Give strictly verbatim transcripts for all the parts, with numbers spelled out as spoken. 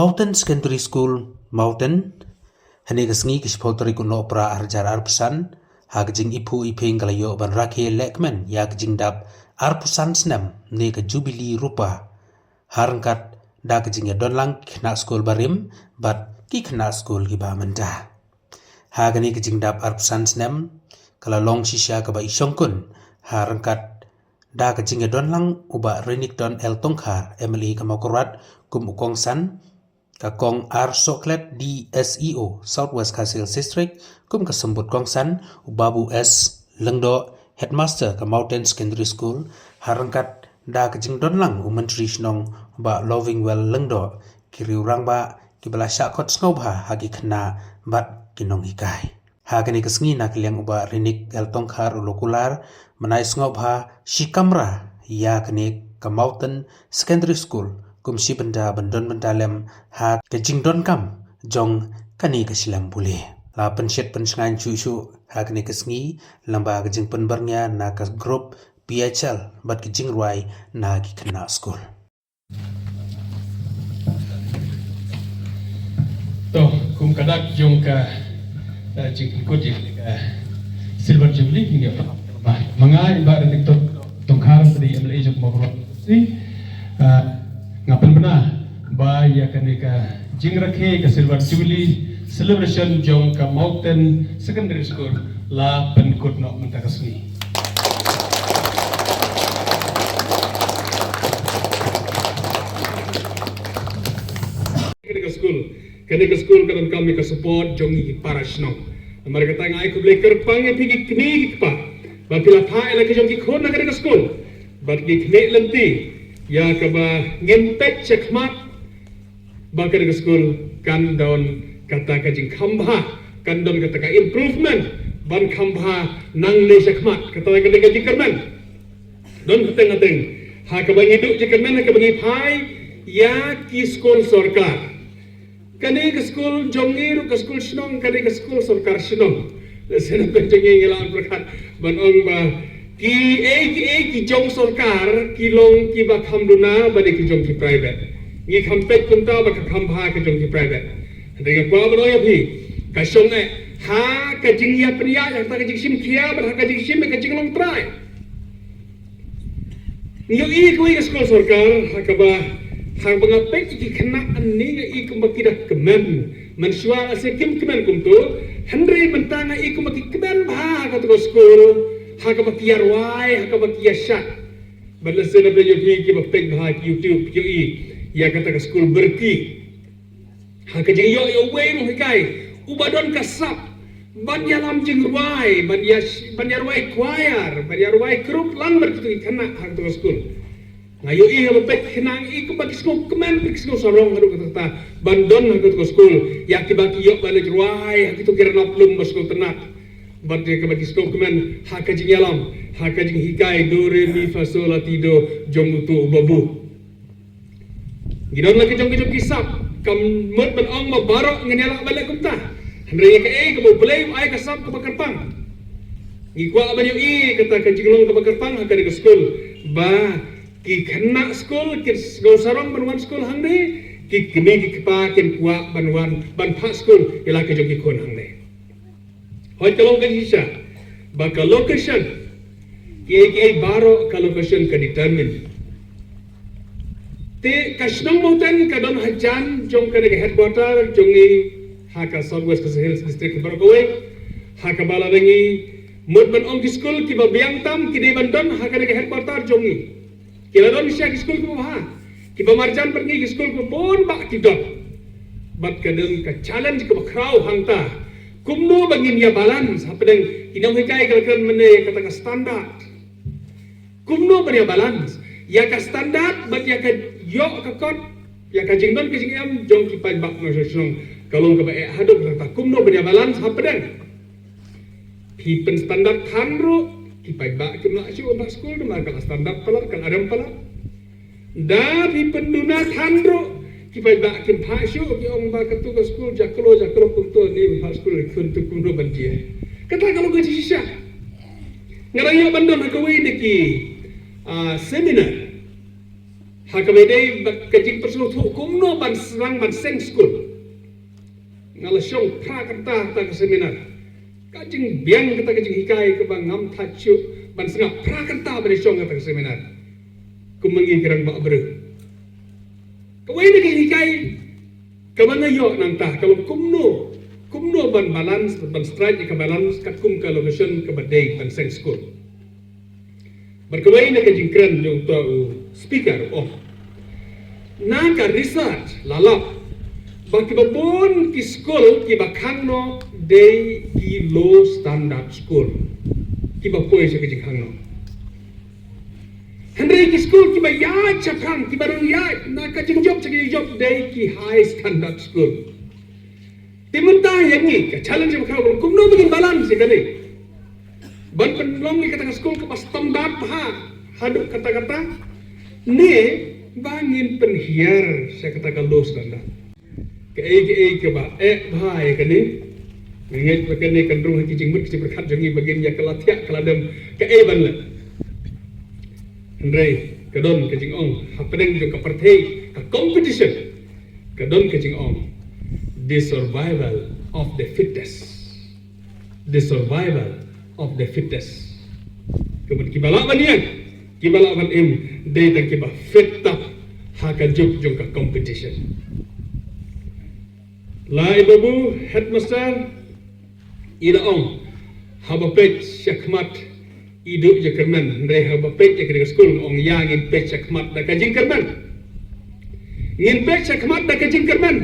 Mountain Secondary School, Mountain, hynne ka sngi ka shiphew tarik u Nohprah arhajar arphew san, ha ka jingiphuh iphieng ka la ïoh ban rakhe lehkmen ïa ka jingdap arphew san snem ne ka Jubilee Rupa, ha ryngkat da ka jingïadonlang ki khynnah skul barim bad ki khynnah skul kiba mynta. Ha kane ka jingdap arphew san snem ka la long shisha kaba i shongkun, ha ryngkat da ka jingïadonlang u Bah Renikton L Tongkhar, M L A ka Mawkyrwat, kum u kongsan, ka Kong R Sohkhlet, D S E O, South West Khasi Hills District, kum ka symbud kongsan, u Babu S Lyngdoh, Headmaster ka Mountain Secondary School, ha ryngkat da ka jingdonlang u Myntri Shnong, u Bah Lovingwell Lyngdoh, ki riew rangbah kiba la shah khot sngewbha ha ki khynnah bad ki nonghikai. Ha kane ka sngi na ka liang u Bah Renik L Tongkhar u la kular ban ai sngewbha shi kamra ïa kane ka Mountain Secondary School kum shi bynta ban don bynta lem ha ka jingdonkam jong kane ka shlem pule. La pynshet pynshngaiñ shuh shuh ha kane ka sngi lyngba ka jingpynbyrngia na ka group P H L bad ka jingrwai na ki khynnah skul. To, kum ka dak jong ka, eh, jingkut jong ka Silver Jubilee, ngi ïa pynlong ma nga, i Bah Renikton Tongkhar, pdeng M L A jong ka Mawkyrwat. Eh, nga pynbna ba ïa kane ka jingrakhe ka Silver Jubilee celebration jong ka Mountain Secondary School la pynkut noh mynta ka sngi. Kane ka skul, kane ka skul ka donkam ïa ka support jong ngi ki para shnong. Namar kata nga ai khublei kyrpang ïa phi ki kmie ki kpa ba phi la phah ïa la ki jong ki khun na kane ka skul. Bad ngi khmih lynti ïa kaba ngin peit shakhmat ba kane ka skul kan don kata ka jingkham bha, kan don kata ka improvement ban kham bha nangne shakhmat, kata ka dei ka jingkyrmen. Don hateng hateng ha kaba ngi duh jingkyrmen ha kaba ngi phai ïa ki skul sorkar. Kane ka skul jong ngi ruh ka skul shnong, kane ka skul sorkar shnong. Lehse na pdeng jong ngi ngi la pyrkhat ban ong ba ki ei ki ei ki jong sorkar ki long kiba kham duna bad ki jong ki private. Ngi kham peit kumta ba ka kham bha ka jong ki private. Hynrei nga kwah ban ong ïa phi, ka shong eh ha ka jingïapynïaid, ha ka jingshim khia bad ha ka jingshim ka jinglong trai. Ngi ïohi kawei ka skul sorkar ha kaba, ha kaba nga peit ki khynnah hangne nga i kumba ki da kmen. Mynshuwa lehse kim kmen kumto, hynrei mynta nga i kumba ki kmen bha ha kato ka skul, ha kaba ki ïa rwai, ha kaba ki ïa shad. Bad lehse na pdeng jong phi kiba peit bha ki YouTube ki ïohi ïa kata ka skul Byrki. Ha ka jingïoh ïa uwei u nonghikai uba don ka sap ban ïalam jingrwai, ban ïa, ban ïa rwai choir, ban ïa rwai group lang bad kito ki khynnah ha kato ka skul. Nga ïohi haba peit ki khynnah i kumba ki sngewkmen, ki sngewsarong haduh katta katta ban don ha kato ka skul. Ïa kiba ki ïoh ban leit rwai ha kito ki ranop lum ba sngewtynnat. Bad ïa kiba ki sngewkmen ha ka jingïalam, ha ka jinghikai do re mi fa so la ti do jong uto u babu. Ngi don la ki jong ki jong ki sap, kam mut ban ong ba baroh ngin ïa lah ban leh kumta. Hynrei ïa kaei kaba U Blei u ai ka sap kaba kyrpang. Ngi kwah ban ïohi kata ka jinglong kaba kyrpang ha kane ka skul ba ki khynnah skul kin sngewsarong ban wan skul hangne, ki kmie ki kpa kin kwah ban wan ban phah skul ïa la ki jong ki khun hangne. Hooid, ka long ka shisha ba ka location, kiei kiei baroh ka location ka determine. Te ka shnong Mountain ka don hajan jong kane ka headquarter jong ngi ha ka South West Khasi Hills District baroh kawei. Ha kaba lada ngi mut ban ong ki skul kiba biang tam ki dei ban don ha kane ka headquarter jong ngi. Ki la don shisha ki skul kiba bha, kiba marjan bad ngi, ki skul kiba bun bah ki don. Bad ka don ka challenge kaba khraw hangta, kumno ba ngin ïa balance hapdeng, ki nonghikai ka la kren mynne kata ka standard. Kumno ban ïa balance ïa ka standard bad ïa ka ïoh ka kot, ïa ka jingdon ka jingem jong ki paidbah nongshong shnong, ka long kaba eh haduh katta. Kumno ban ïa balance hapdeng? Phi pynstandard than ruh, ki paidbah kim lah shuh ban phah skul, namar ka la standard palat, ka la rem palat. Da phi pynduna than ruh, ki paidbah kim phah shuh, ki ong ba kato ka skul jaklo, jaklo kumto, ne ban phah skul, kumto, kumno ban jia. Kata ka long ka jingshisha. Nga dang ïoh ban don ha kawei na ki, ah, seminar. Ha kaba ïadei bad ka jingpynsngewthuh kumno ban sdang ban seng skul, nga la shong phra kynta ha kata ka seminar. Ka jingbiang kata ka jinghikai kaba ngam thait shuh ban sngap, phra kynta ban ïashong ha kata ka seminar. Kum ma ngi ki rangbah briew, kawei na ka jinghikai kaba nga ïoh nangta ka long kumno, kumno ban balance, ban strike ïa ka balance katkum ka location kaba dei ban seng skul. Bad kawei na ka jingkren jong uta u speaker, oh, na ka research la lap ba kiba bun ki skul kiba khang noh dei ki low standard skul, kiba poi sha ka jingkhang noh. Hynrei ki skul kiba ïaid shaphrang, kiba dang ïaid na ka jingjop sha ka jingjop, dei ki high standard skul. Te mynta ïa ngi ka challenge ba khraw, kumno ba ngin balance ïa kane, ban pynlong ïa kata ka skul kaba standard bha haduh katta katta, ne ba ngin pynhiar sha kata ka low standard. Kaei kaei kaba eh bha ïa kane, nga ngeit ba kane kan rung ha ki jingmut ki jingpyrkhat jong ngi ba ngin ïa kylla thiah kylla dem kaei ban leh. Hynrei ka don ka jingong hapdeng jong ka pyrthei, ka competition, ka don ka jingong, the survival of the fittest. The survival of the fittest. Ka mut kiba lah ban ïeng, kiba lah ban im, dei tang kiba fit tap ha ka juk jong ka competition. La i babu headmaster i la ong, haba peit sha khmat i duh ïa kyrmen, hynrei haba peit ïa kane ka skul, ong ïa ngin peit sha khmat da ka jingkyrmen. Ngin peit sha khmat da ka jingkyrmen.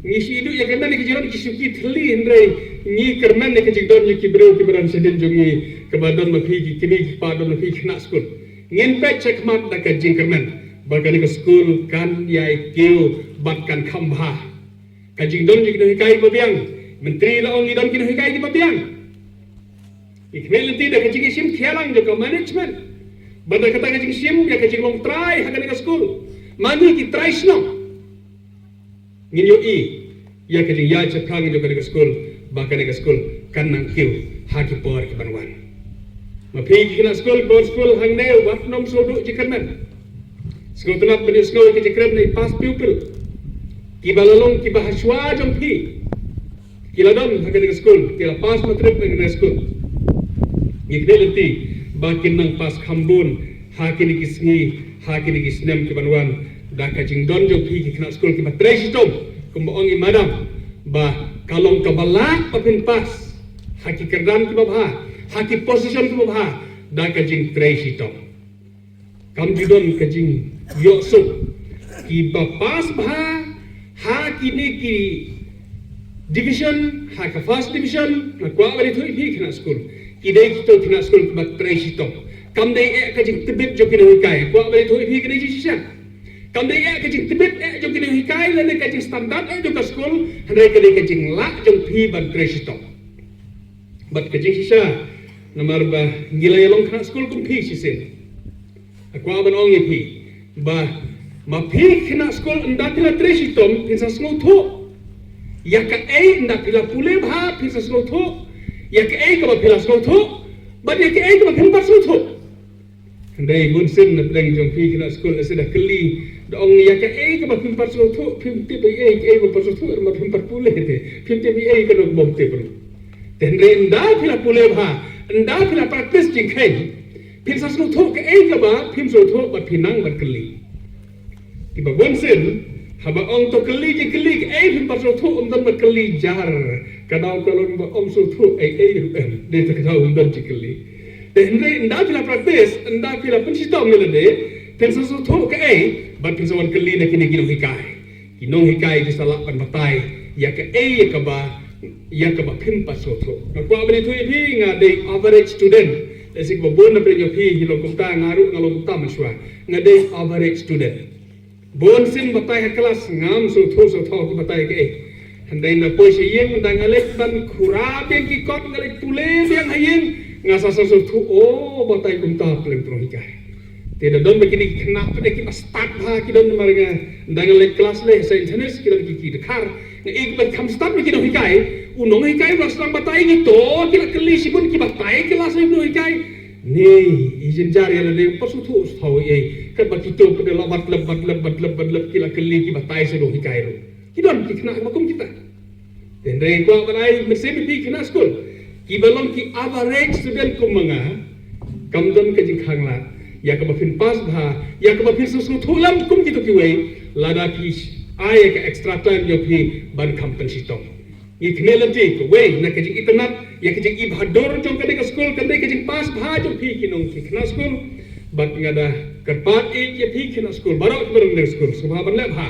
Ngi shu i duh ïa kyrmen ïa ki jingdon ki shu ki thylli, hynrei ngi kyrmen ïa ka jingdon ïa ki briew kiba don shadien jong ngi, kaba don ma phi ki kmie ki kpa, don ma phi ki khynnah skul. Ngin peit sha khmat da ka jingkyrmen ba kane ka skul kan ïai kiew bad kan kham bha. Ka jingdon jong ki nonghikai kiba biang, Myntri la ong ngi don ki nonghikai kiba biang. Ngi khmih lynti da ka jingshim khia lang jong ka management, bad da kata ka jingshim ïa ka jinglong trai ha kane ka skul. Ma ngi ki trai shnong ngin ïohi ïa ka jingïaid shaphrang jong kane ka skul, ba kane ka skul kan nang kiew ha ki por ki ban wan. Ma phi ki khynnah skul, ki bor skul hangne, wat nym sngewduh jingkyrmen. Sngewtynnat ban ïohsngew ïa ka jingkren na i past pupil, kiba la long kiba hashwa jong phi, ki la don ha kane ka skul, ki la pass matric na kane ka skul. Ngi khmih lynti ba kin nang pass kham bun ha kine ki sngi, ha kine ki snem ki ban wan, da ka jingdon jong phi ki khynnah skul kiba trei shitom, kumba ong i madam, ba ka long kaba lah ba phin pass ha ki kyrdan kiba bha, ha ki position kiba bha, da ka jingtrei shitom. Kam ju don ka jingïohsuk, kiba pass bha ha kine ki division, ha ka first division, nga kwah ban ïathuh ïa phi khynnah skul, ki dei kito ki khynnah skul kiba trei shitom. Kam dei eh ka jingtbit jong ki nonghikai, nga kwah ban ïathuh ïa phi kane jingshisha. Kam dei eh ka jingtbit eh jong ki nonghikai lane ka jingstandard eh jong ka skul, hynrei ka dei ka jinglah jong phi ban trei shitom. Bad ka jingshisha, namar ba ngi la ïalong khynnah skul kum phi shisien, nga kwah ban ong ïa phi ba ma phi khynnah skul, ynda phi la trei shitom phin sa sngewthuh ïa kaei, ynda phi la pule bha phin sa sngewthuh ïa kaei kaba phi la sngewthuh, bad ïa kaei kaba phim pat sngewthuh. Hynrei bunsien na pdeng jong phi khynnah skul, lehse da kylli, da ong ïa kaei kaba phim pat sngewthuh, phim tip ei ei, kaei ba phim pat sngewthuh, namar phim pat pule te, phim tip ei ei, kano bym tip ruh. Te hynrei ynda phi la pule bha, ynda phi la practice jingkheiñ, phin sa sngewthuh kaei kaba phim sngewthuh bad phin nang ban kylli. Kiba bunsien, haba ong to kylli jingkylli kaei phim pat sngewthuh, ym don ba kylli jar. Ka daw ka long ba ym sngewthuh ei ei ruh em, dei ta ka daw ym don jingkylli. Te hynrei ynda phi la practice, ynda phi la pynshitom ïa lade, phin sa sngewthuh kaei, bad phin sa wan kylli na kine ki nonghikai. Ki nonghikai ki sa lah ban batai ïa kaei ïa kaba, ïa kaba phim pat sngewthuh. Nga kwah ban ïathuh ïa phi, nga dei average student. Lehse kiba bun na pdeng jong phi ki long kumta, nga ruh nga long kumta mynshuwa. Nga dei average student. Bunsien batai ha klas ngam sngewthuh sngewthuh ki batai kaei. Hynrei ynda poi sha ïing, ynda nga leit ban khura biang ki kot, nga leit pule biang ha ïing, nga sa sngewthuh, o, batai kumta pdeng u nonghikai. Te da don ba kine ki khynnah pat kiba stad bha ki don, namar nga, ynda nga leit klas lei ha Saint Agnes, ki don ki, ki dkhar. Nga ïohi ba kham stad ba ki nonghikai, u nonghikai u la sdang batai, ngi to ki la kylli shibun, ki batai klas u nonghikai. Ni, i jynjar ïa lade, pat sngewthuh sngewthuh ei, katba kito pat la bat lep, bat lep, bat lep, bat lep, ki la kylli ki batai sa dong hikai ruh. Ki don ki khynnah kiba kum kita. Te hynrei kwah ban ai mynsiem ïa phi khynnah skul, kiba long ki average student kum ma nga, kam don ka jingkhang lad ïa kaba phin pass bha, ïa kaba phin sngewthuh lem kum kito kiwei, lada phi ai ïa ka extra time ïa phi ban kham pynshitom. Ngi khmih lynti kawei na ka jingitynnad ïa ka jingim hadur jong kane ka skul, kane ka jingpass bha jong phi ki nong ki khynnah skul. Bad nga da kyrpad ïa phi khynnah skul baroh kiba don kane ka skul, sngewbha ban leh bha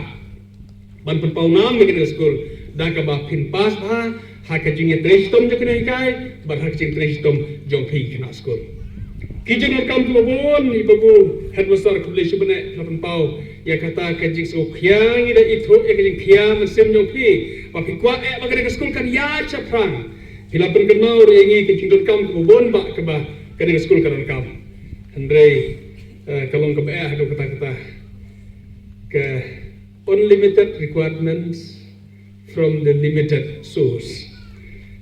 ban pynpaw nam ïa kane ka skul da kaba phin pass bha ha ka jingïatrei shitom jong kane ka hikai bad ha ka jingtrei shitom jong phi khynnah skul. Ki jingdonkam kiba bun, i babu headmaster, khublei shibun eh, la pynpaw ïa kata ka jingsngewkhia, ngi da ithuh ïa ka jingkhia mynsiem jong phi ba phi kwah eh ba kane ka skul kan ïaid shaphrang. Phi la pynkynmaw ruh ïa ngi ki jingdonkam kiba bun ba kaba kane ka skul ka donkam. Hynrei eh, ka long kaba eh haduh katta katta, ka unlimited requirements from the limited source.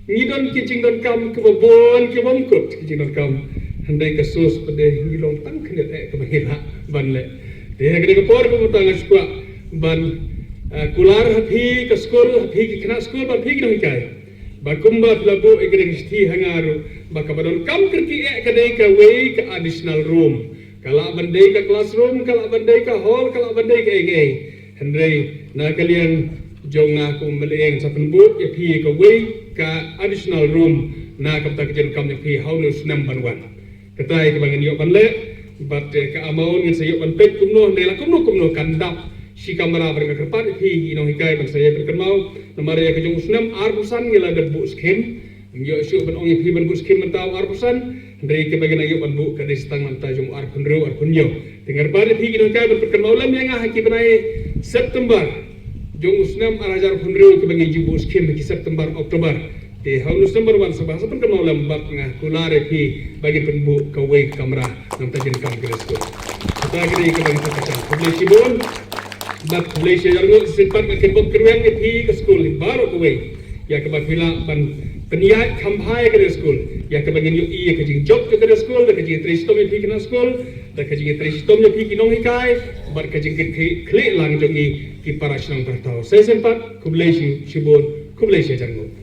Ngi don ki jingdonkam kiba bun, kiba bun kut ki jingdonkam. Hynrei ka source pat de ngi long tang khyndiat eh kaba ngi lah ban leh. Te ha kane ka por kumta nga sngewkwah ban eh, kular ha phi ka skul, ha phi ki khynnah skul, ba phi ki nonghikai, ba kumba phi la buh ïa kane ka shithi ha nga ruh, ba kaba donkam kyrkieh eh ka dei kawei ka additional room. Ka lah ban dei ka classroom, ka lah ban dei ka hall, ka lah ban dei kaei kaei. Hynrei na ka liang jong nga kum u M L A ngan sa pynbud ïa phi kawei ka additional room na ka bynta ka jingdonkam jong phi ha une u snem ban wan. Kata ïa kaba ngan ïoh ban leh, bad eh, ka amount ngan sa ïoh ban peit kumno, hynrei la kumno kumno kan dap shi kamra. Bad nga kyrpad ïa phi ki nonghikai ban sa ïai pynkynmaw, namar ïa ka jong u snem arphew san ngi la dep buh skim. Ngim ïoh shuh ban ong ïa phi ban buh skim mynta u arphew san, hynrei kaba ngi nang ïoh ban buh ka dei sa tang mynta jong u arphew hynriew, arphew hynñiew. Te nga kyrpad ïa phi ki nonghikai ban pynkynmaw lem ïa nga ha ki bnai September jong u snem ar hajar arphew hynriew, kaba ngi ju buh skim ha ki September, October. Te ha une u snem ban wan sngewbha sa pynkynmaw lem bad nga kular ïa phi ba ngin pynbuh kawei ka kamra na ka bynta jingdonkam kane ka skul. Kata ka dei kaba ngi sa pyrshang. Khublei shibun. Bad khublei shi hajar nguh. Shisien pat nga kynbok kyrweng ïa phi ka skul baroh kawei ïa kaba phi lah ban pynïaid kham bha ïa kane ka skul, ïa kaba ngin ïohi ïa ka jingjop jong kane ka skul, da ka jingtrei shitom ïa phi ki nong skul, da ka jingtrei shitom ïa phi ki nonghikai, bad ka jingkitkhlieh lang jong ngi ki para shnong para thaw. Sa shisien pat khublei shi, shibun, khublei shi hajar nguh.